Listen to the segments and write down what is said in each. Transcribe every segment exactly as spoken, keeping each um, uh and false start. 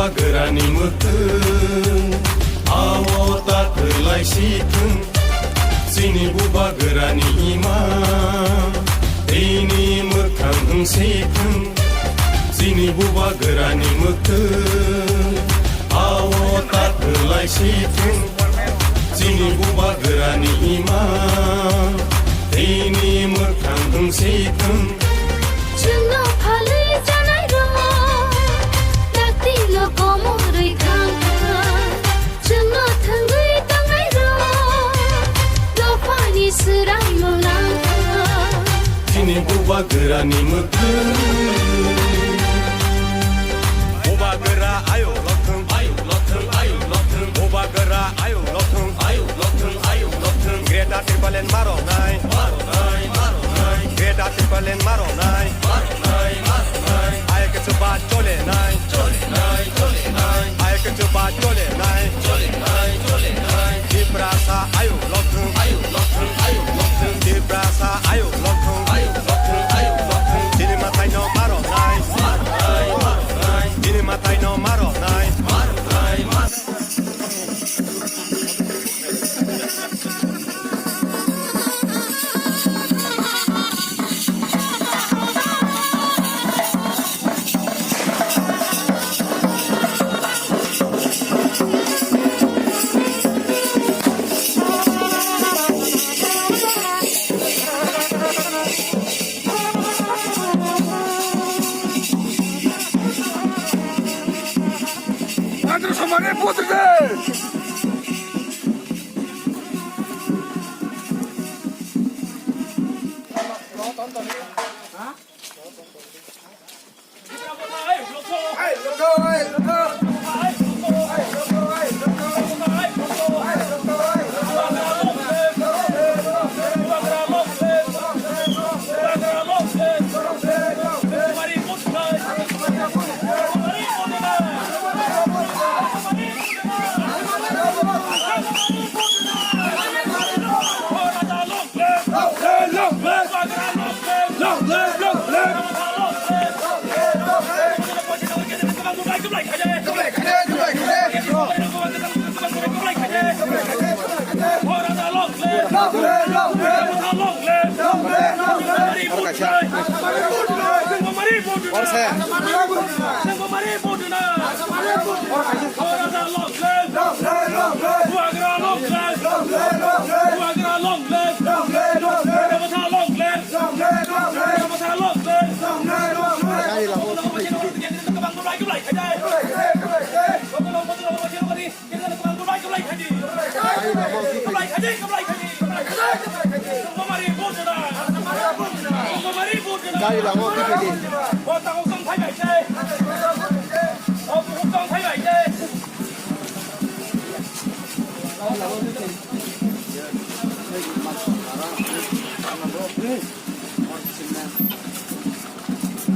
Bubagrani mwkhwng, ao ta kwlai si thwng. Chini bubagrani ima, tini mwkhang wng si thwng. Chini bubagrani mwkhwng, ao ta kwlai si thwng. Chini bubagrani ima, tini mwkhang wng si thwng. Chwngno phalwi chanai rok, dakti lo komorwi thang thang. Chwngno thwngwi tongnai rok, dophani swraimung lang thang. Chini bubagrani mwkhwng. Bubagra ayuk lothwng, ayuk lothwng, ayuk lothwng. Bubagra ayuk lothwng, ayuk lothwng, ayuk lothwng. Greater Tipraland maronai, maronai, maronai. Greater Tipraland maronai, maronai, maronai. Ayuk chuba cholenai, cholenai, cholenai. Ayuk chuba cholenai, cholenai, cholenai. Tiprasa ayuk lothwng, ayuk lothwng, ayuk lothwng. Tiprasa ayuk lothwng, ayuk lothwng, ayuk lothwng. Chini mwtai no maronai, maronai, maronai. Chini mwtai no maronai, maronai, maronai. Andro somare putre! Gari lama o khe di.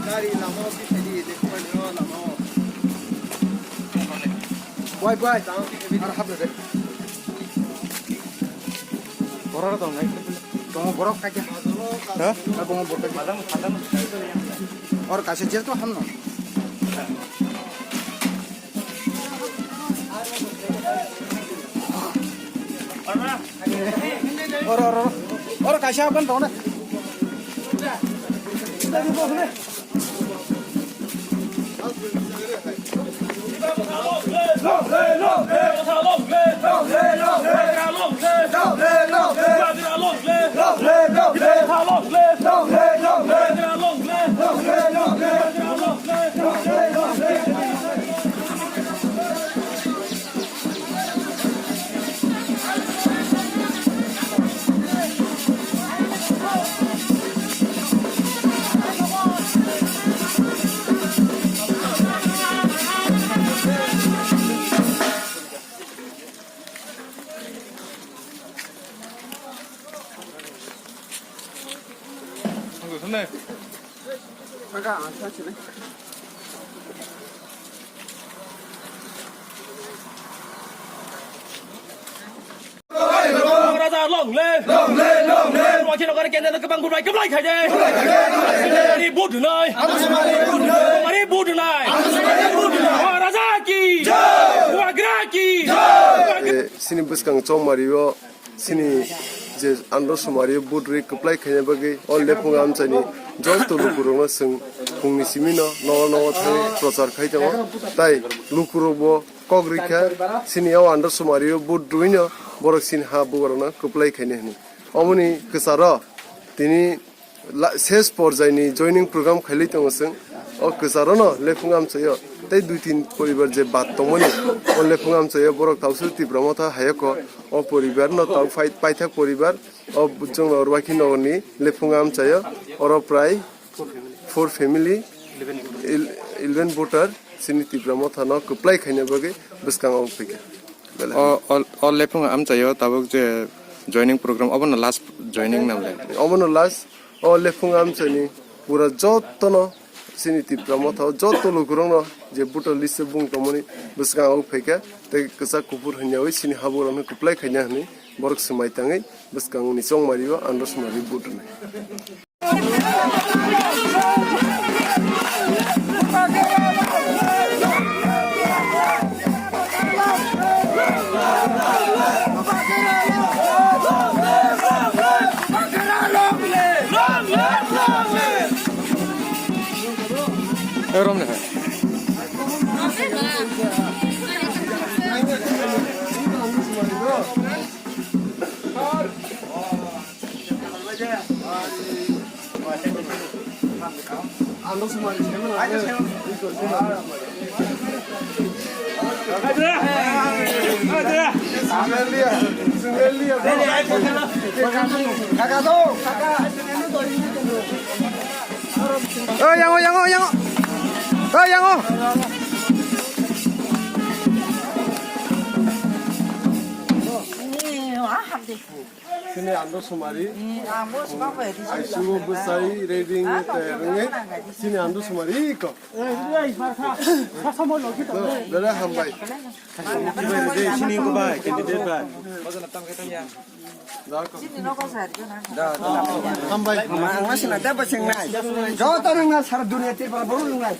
Gari lama o khe di, lama o. Buai, buai, tang. Ar hap de. Borok tong nai. Tong borok kaki. Ha? Ar tong borok kaki. Or kaisa jet ko hamno. Or, or, or. Or kaisa apan tong na. Raja long live! Long live, long live! Rwachino kare kendra kwbang bubai kwblai khaide. Ari vote nai. Ari vote nai. Raja ki. Bubagra ki jai! Eh, sini bwskang chongmario sini je andro sumario vote rwi kwplai khaina bagwi o lephung amchaini joto lukurokno chwng phungni simino nogo nogo thangwi prochar khai tongo. Tai lukurokbo kok rikha sini o andro sumario vote rwino borok sini ha bugrokno kwplai khaina hwnwi. Omoni kwcharo tini la-, ses porjaini joining program khailai tongo chwng. O kwcharono lephung amchaio tei dui tin poribar je bad tongmani o lephung amchaio borok Tausu Tipra Motha hayoko o poribarno tau phai-, paithak poribar o chwngno Rwakhi nogorni lephung amchaio oro prai four family, el-, eleven voter chini Tipra Mothano kwplai khaina bagwi bwskango phaikha. Belai. O, o, o lephung amchaio tabuk je joining program, obono last joining namle? Obono last, o lephung amchaini pura jotono chini Tipra Motha o joto lukurokno je voter list o bung tongmani bwskango phaikha, tei kwchak kuphur hwnyawi chini habugrokno kwplai khaina hwnwi borok swmai tangwi bwskangni chongmario andro sumario vote rwnai. Oi, yango, yango, yango. Oi, yango. Sini ando sumari. Aisugo bwsai reading te rwngi. Sini ando sumari ko. Bere hambai. Sini ko bai, candidate bai. Hambai. Ang masih nanti apa sih nai? Jauh tahu nggak sar dunia tiba baru nggak.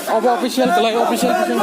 Obo official kalai, official, official.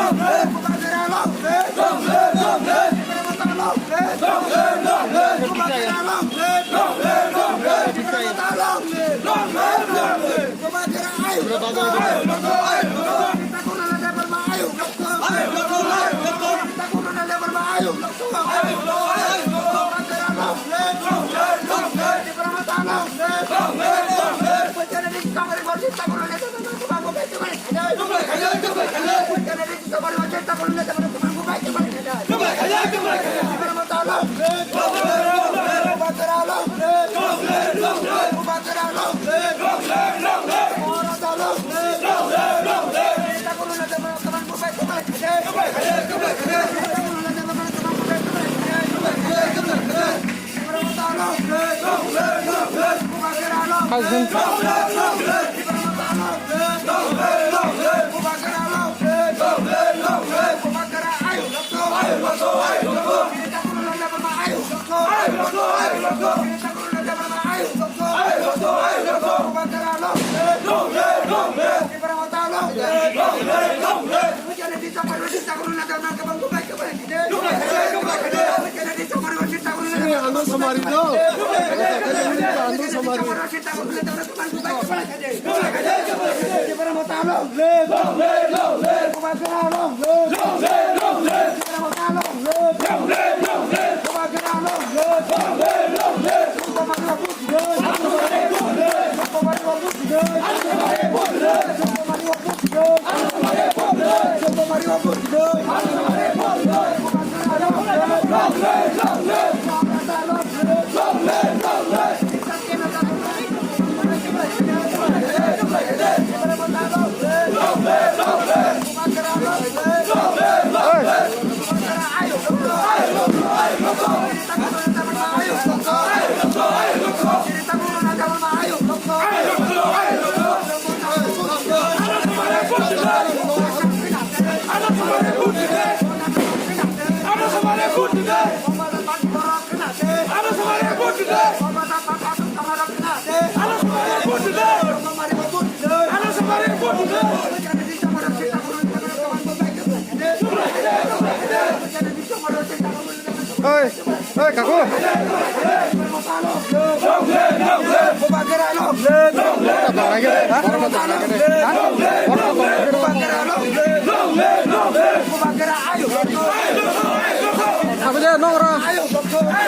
Sini ando sumari no. Ando sumari. Oi, oi, kaku. Ayo,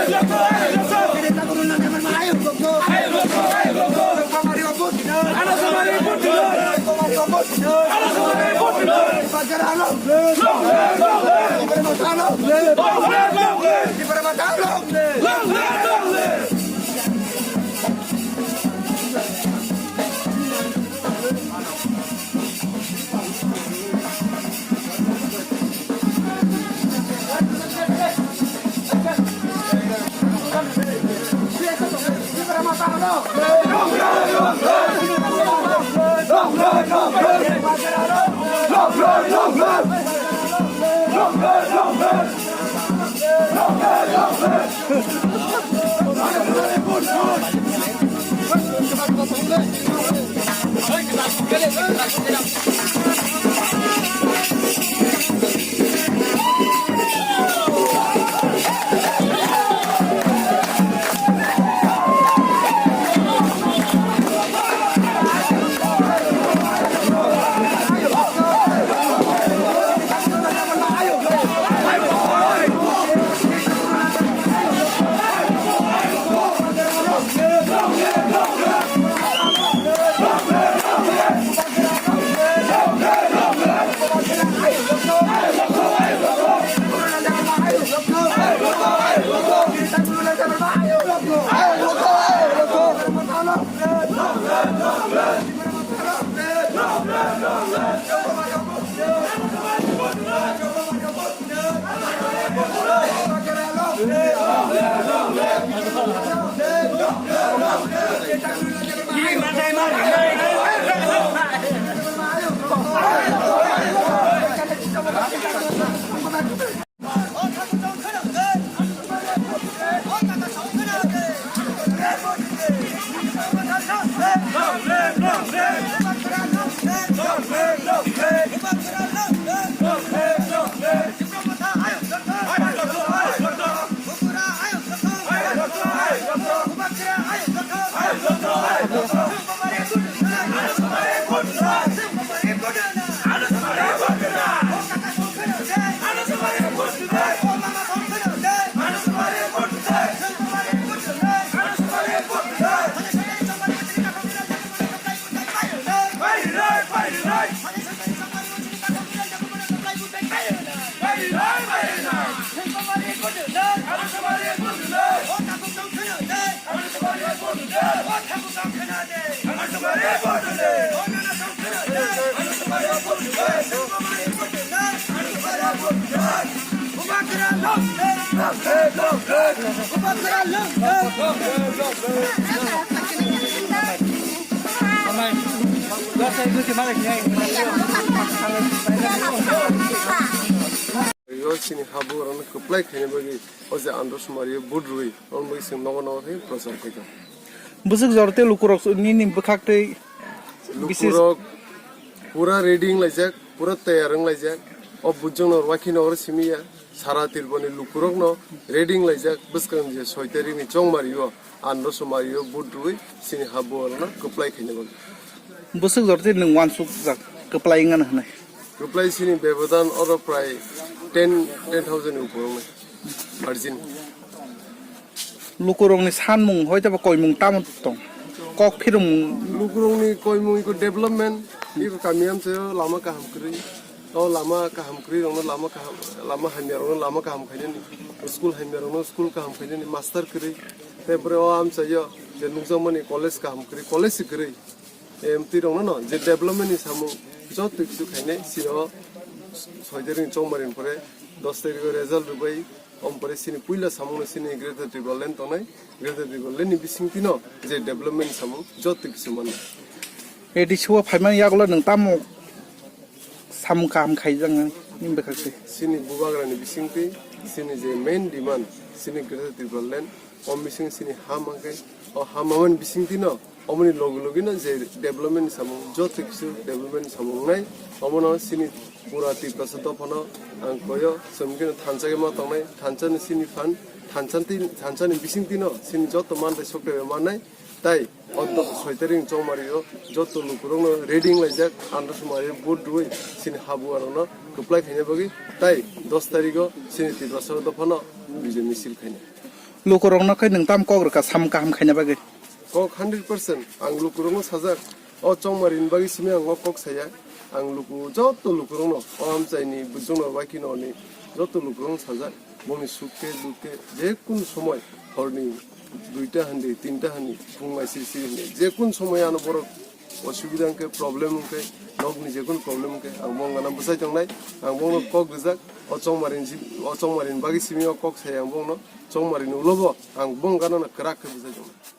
Yo, chini ha bugrokno kwplai khaina bagwi o je Andhra Sumari vote rwi, omo bagwi chwng nogo nogo khe prochar khai tongo. Bwswk jora tei lukurok nini bwkhak tei bisis lukurok pura ready wng laijak, pura tayar wng laijak. O bujongno rwakhe no oro simi ya. Sara Tripurani lukurokno ready wng laijak, bwskang je soi tarikni chongmari o Andhra Sumari o vote rwi chini ha bugrokno kwplai khaina bagwi. Bwswk jora tei nwng uansukjak kwplai wngna hwnwi? Kwplai chini bebodan oro prai ten, ten thousand ni upor wngnai. Margin. Lukurokni sanmung hoi tei koimung tamo tong? Kok phirmung. Lukurokni koimung iko development, iko kami amchaio lama kaham kwrwi. O lama kaham kwrwi rokno lama kaham, lama hamya rokno lama kaham khainani, school hamya rokno school kaham khainani, master kwrwi. Tei bwrwi o amchaio je nukjakmani college kaham kwrwi, college se kwrwi. Em, twi rokno no je development ni samung joto kisu khainai, sino soi tarik ni chongmari ni pore dos tarik o result rwbai, om pore sini puila samung no sini Greater Tipraland tongnai, Greater Tipraland ni bisingtwi no je development ni samung joto kisu mannai. A D C o phaimani yagulo nwng tamo samung kaham khaijak nini bwkhak twi? Sini bubagra ni bisingtwi sini je main demand sini Greater Tipraland, o bising sini ha mangkhe, o ha mamani bisingtwi no Omoni logi logi no je development ni samung, joto kisu development ni samung nai, omono sini pura Tiprasa dophano ang koyo, chwng khe thansa khe ma tongnai, thansa ni sini phan, thansa tin, thansa ni bising tino sini joto mantai sokte mannai, tai o do-, soi tarik ni chongmari o joto lukurok no ready wng laijak, andro sumari vote rwi sini habu arok no kwplai khaina bagwi, tai dos tarik o sini Tiprasa dophano bijay misil khaina. Lukurok no khe nwng tam kok rwkha sam kaham khaina bagwi? Kok hundred percent ang lukurokno sajak. O chongmarini bagwi simi ang o kok saya. Ang luku, joto lukurokno, o amchaini bujongno bai kheno ni joto lukurokno sajak. Bongni suk khe, duk khe, je kunu somoi, horni duita handi, tinta handi, phung aisi si handi, je kunu somoi ano borok osubida hwnkhe, problem hwnkhe, nokni je kunu problem hwnkhe, ang bongano bwsai tongnai, ang bongno kok rijak. O chongmarini si-, o chongmarini bagwi simi o kok saya ang bongno, chongmarini ulobo ang bongano kwrak khe bwsai tongnai.